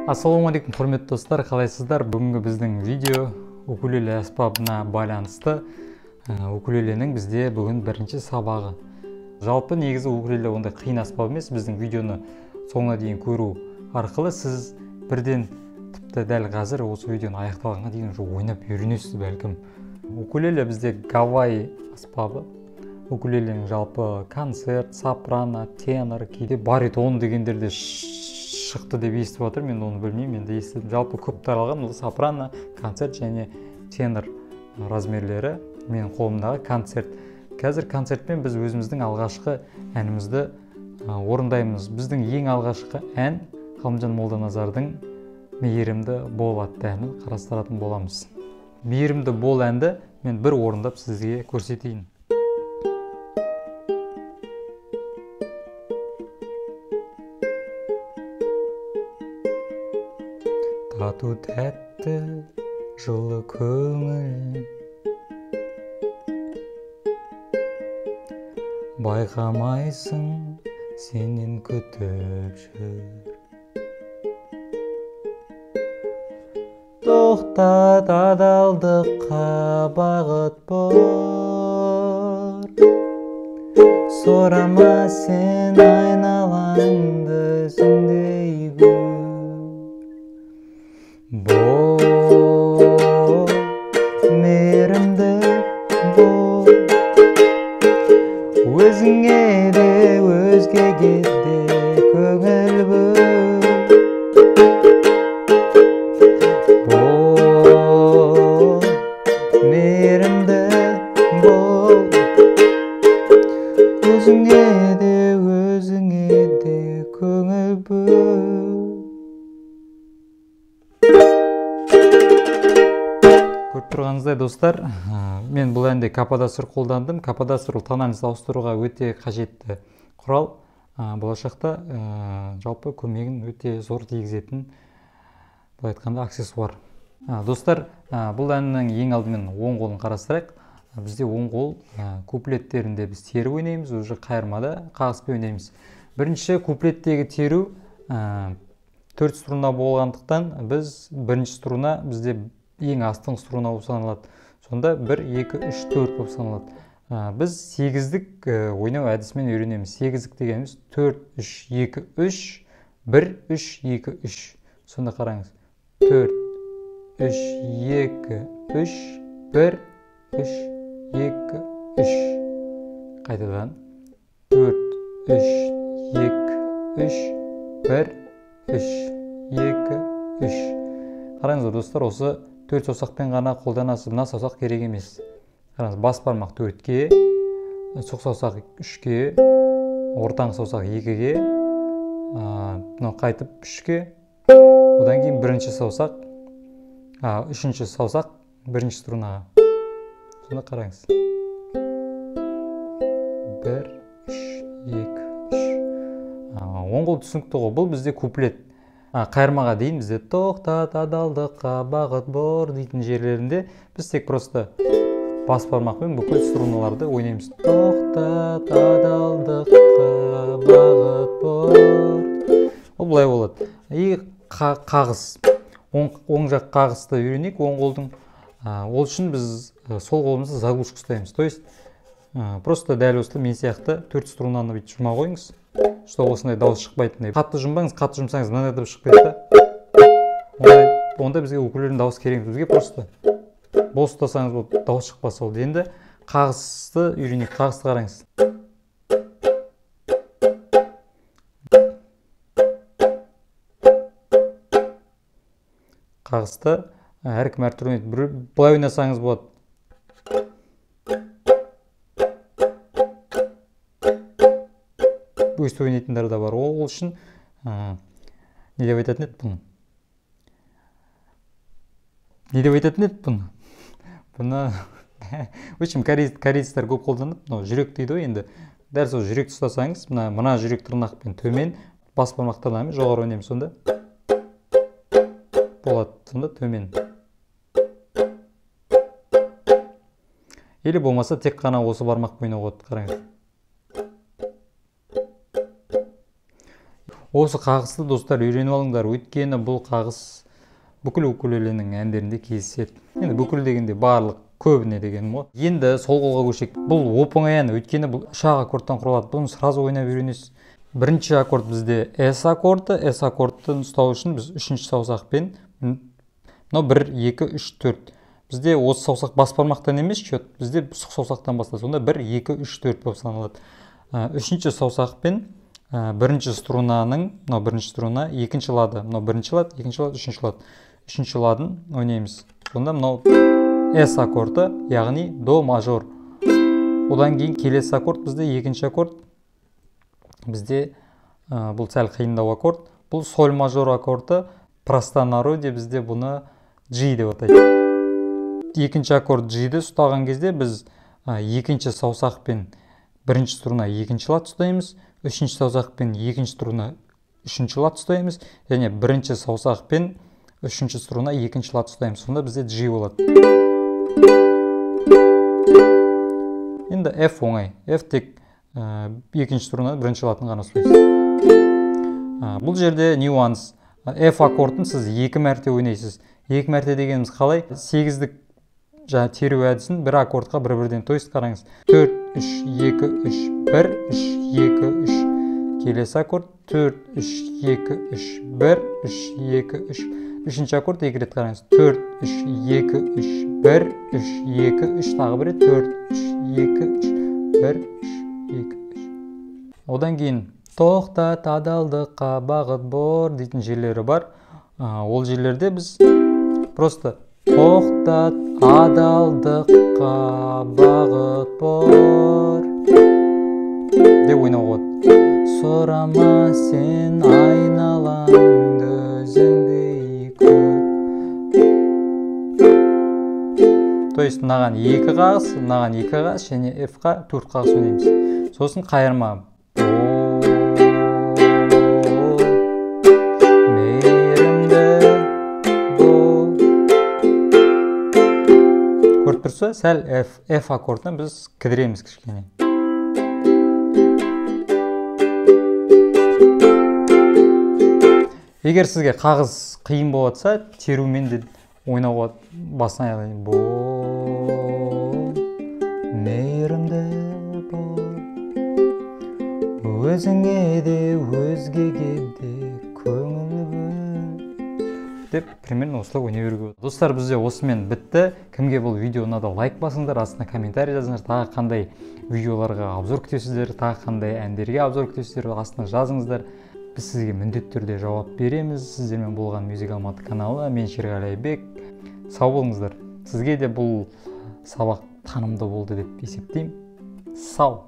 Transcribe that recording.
Ассалаумағалейкум, құрметті достар, қалайсыздар? Бүгінгі біздің видео укулеле аспабына байланысты. Укулеленің бізде бүгін бірінші сабағы. Жалпы негізі укулеле ондай қиын аспап емес. Біздің видеоны соңына дейін көру арқылы сіз бірден тіпті дәл қазір осы видеоны аяқталғанға дейін уже ойнап үйренесіз бәлкім. Укулеле бізде Гавайи аспабы. Укулеленің жалпы концерт, сопрано, тенор, кейде баритон дегендерде шықты деп естіп жатыр, мен оны білмеймін, енді естідім. Жалпы көп таралған ол сопрано, концерт және тенор размерлері. Менің қолымдағы концерт. Қазір концертпен біз өзіміздің алғашқы әнімізді орындаймыз. Біздің ең алғашқы ән Ғалымжан Молданазардың Мейірімді бол атты әнін қарастыратын боламыз. Мейірімді бол әнді мен бір орындап сізге көрсетейін. Тату тәтті жылы көңіл, байқамайсың сенен күтіп жүр. Тоқтат адалдыққа бағыт бұр, сорама сен айналаңды өзіңдей көр. Бол, мейірімді бол, өзіңе де өзгеге де көңіл бөл. Бол, мейірімді бол, өзіңе де өзіңе де көңіл бөл. Көріп тұрғаныңыздай достар, мен бұл әнде каподастр қолдандым. Каподастр ол тональность ауыстыруға өте қажетті құрал. Болашақта жалпы көмегін өте зор тигізетін, былай айтқанда, аксессуар. Достар, бұл әннің ең алдымен оң қолын қарастырайық. Бізде оң қол куплеттерінде біз теріп ойнаймыз, уже қайырмада қағыспен ойнаймыз. Бірінші куплеттегі теру төрт струна болғандықтан біз бірінші струна бізде ең астыңғы струна болып саналады. Сонда 1, 2, 3, 4 болып саналады. Біз сегіздік ойнау әдісімен үйренеміз. Сегіздік дегеніміз 4, 3, 2, 3, 1, 3, 2, 3. Сонда қараңыз. 4, 3, 2, 3, 1, 3, 2, 3. Қайтадан. 4, 3, 2, 3, 1, 3, 2, 3. Қараңыздар достар, осы төрт саусақпен ғана қолданасыз, мына саусақ керек емес. Қараңыз, бас бармақ 4-ке, сұқ саусақ 3-ке, ортаңғы саусақ 2-ге, мынау қайтып 3-ке, одан кейін бірінші саусақ, үшінші саусақ бірінші струнаға. Сонда қараңыз. 1, 3, 2, 3. Оң қол түсінікті ғой, бұл бізде куплет. Қайырмаға дейін бізде тоқтат адалдыққа бағыт бұр дейтін жерлерінде біз тек просто бас бармақпен бүкіл струналарды ойнаймыз. Тоқтат адалдыққа бағыт бұр. Ол былай болады. И қағыс. Оң жақ қағысты үйренейік оң қолдың. Ол үшін біз сол қолымызды заглушка ұстаймыз. То есть просто дәл осы мен сияқты төрт струнаны бүйтіп жұма қойыңыз, что осындай дауыс шықпайтындай. Қатты жұмбаңыз, қатты жұмсаңыз мынандай дыбыс шықпайды да. Онда бізге укулеленің дауысы керек емес. Бізге просто бос ұстасаңыз болды, дауыс шықпаса болды. Енді қағысты үйренейік. Қағысты қараңыз. Қағысты әркім әртүрлі ойнайды. Былай ойнасаңыз болады. Өстіп ойнайтындар да бар. Ол үшін не деп айтатын еді бұны? Не деп айтатын еді бұны? Бұны, в общем, корейцтер көп қолданады. Мынау жүрек дейді ғой енді. Дәл сол жүректі ұстасаңыз, мына жүрек тырнақпен төмен, бас бармақ тырнағымен жоғары ойнаймыз, сонда болады, сонда төмен. Или болмаса тек қана осы бармақпен ойнауға болады, қараңыз. Осы қағысты, достар, үйреніп алыңдар, өйткені бұл қағыс бүкіл укулеленің әндерінде кездеседі. Енді бүкіл дегенде барлық, көбіне дегенім ғой. Енді сол қолға көшейік. Бұл оп-оңай ән, өйткені бұл үш-ақ аккордтан құралады. Бұны сразу ойнап үйренесіз. Бірінші аккорд бізде С аккорды. С аккордын ұстау үшін біз үшінші саусақпен, мынау 1, 2, 3, 4. Бізде осы саусақ бас бармақтан емес, счет, бізде сұқ саусақтан басталады. Сонда 1, 2, 3, 4 болып саналады. Үшінші саусақпен бірінші струнаның, мынау бірінші струна, екінші лады, мынау бірінші лад, екінші лад, үшінші лад. Үшінші ладын ойнаймыз. Сонда мынау С аккорды, яғни до мажор. Одан кейін келесі аккорд бізде екінші аккорд. Бізде бұл сәл қиындау аккорд. Бұл соль мажор аккорды. Простонародье бізде бұны G деп атайды. Екінші аккорд G-ді ұстаған кезде біз екінші саусақпен бірінші струна екінші лад ұстаймыз, үшінші саусақпен екінші струна үшінші лад ұстаймыз, және бірінші саусақпен үшінші струна екінші лад ұстаймыз. Сонда бізде G болады. Енді F оңай. F тек екінші струна бірінші ладын ғана ұстайсыз. Бұл жерде нюанс. F аккордын сіз екі мәрте ойнайсыз. Екі мәрте дегеніміз қалай? Сегіздік жаңа теру әдісін бір аккордқа бір-бірден. То есть қараңыз. 4, 3, 2, 3, 1, 3, 2, 3. Келесі аккорд 4, 3, 2, 3, 1, 3, 2, 3. Үшінші аккорд екі рет қараңыз. 4, 3, 2, 3, 1, 3, 2, 3. Тағы бір рет 4, 3, 2, 3, 1, 3, 2, 3. Одан кейін тоқтат, адалдыққа бағыт бор дейтін жерлері бар. Ол жерлерде біз просто тоқтат, адалдыққа бағыт бор деп ойнауға болады. Сұрама сен айналаңды, өзіңдей көр. То есть мынаған екі қағыс, мынаған екі қағыс және F-қа төрт қағыс ойнаймыз. Сосын қайырма. Мейірімді бол. Көріп тұрса, сәл F аккордына біз кідіреміз кішкене. Егер сізге қағыз қиын болатса, терумен де ойнауға болады. Басынан аяғына дейін. Бол, мейірімді бол, өзіңе де, өзгеге де көңіл бөл деп примерно осылай ойнай беруге болады. Достар, бізде осымен бітті. Кімге бұл видео ұнады, лайк басыңдар, астына комментарий жазыңдар. Тағы қандай видеоларға обзор күтесіздер, тағы қандай әндерге обзор күтесіздер, астына жазыңыздар. Біз сізге міндетті түрде жауап береміз. Сіздермен болған Music Алматы каналы, мен Шерғали Айбек. Сау болыңыздар. Сізге де бұл сабақ танымды болды деп есептеймін. Сау.